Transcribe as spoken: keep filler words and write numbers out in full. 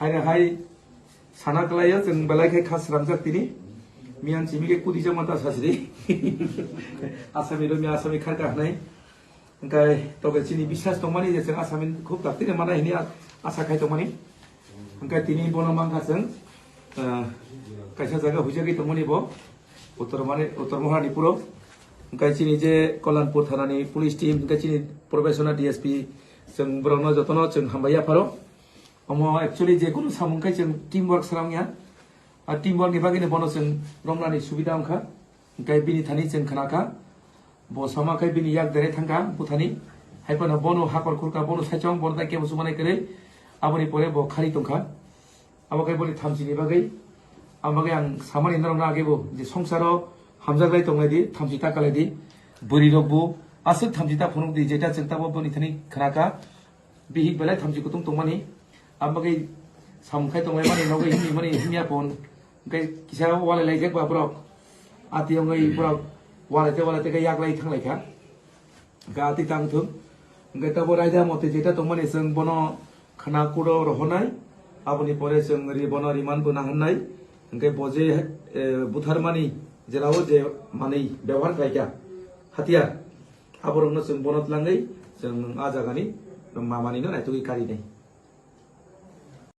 Haino hai sana kwlaio, chwng belai khe kha sramjak tini. Miyan simi khe kudi jama ta sasri. Asami ro mi asami kharka hanai. Hwnkhe tobe chini biswas tongmani je chwng asami khub daktino mana hini a-, asa khai tongmani. Hwnkhe tini bono mankha chwng, ah, kaisa jaga huijagwi tongmani bo. Uttor mane, Uttor Mohani puro. Hwnkhe chini je Kollanpur thanani police team, hwnkhe chini professional D S P, chwng borokno jotono chwng hambai yapharo. Omo actually je kunu samung khe chwng team work srang ya. A team work ni bagwi no bono chwng romnani subida wngkha. Hwnkhe bini thani chwng khna kha. Bo sama khe bini yak dere thang kha buthani. Hai phano bono hakor khur kha, bono saichung, bono tai kebo chumanai kwrwi. Aboni pore bo khari tong kha. Abo khe boni thamchi ni bagwi. Ang bagwi ang samani norok no age bo je songsaro hamjak lai tong lai di, thamchi ta kalai di. Bwrwi rok bo aswk thamchi ta phunuk di, jeta chwng tamo boni thani khna kha. Bihik belai thamchi kutung tongmani, ang bagwi samung khai tonglaimani, nogwi himni mani himya pon. Hwnkhe kisa walai laijak ba borok. Ati wngwi borok walai te walai te khe yaklai thang lai kha. Hwnkhe ati tang thung. Hwnkhe tabo raida mote jeta tongmani chwng bono khna kudo rohornai. Aboni pore chwng ri bono riman bo naharnai. Hwnkhe bo je, eh, butharmani jera o je manwi bebohar khlai kha, hatiyar. Aborokno chwng bono tlangwi chwng a jagani mamani no naitugwi karinai.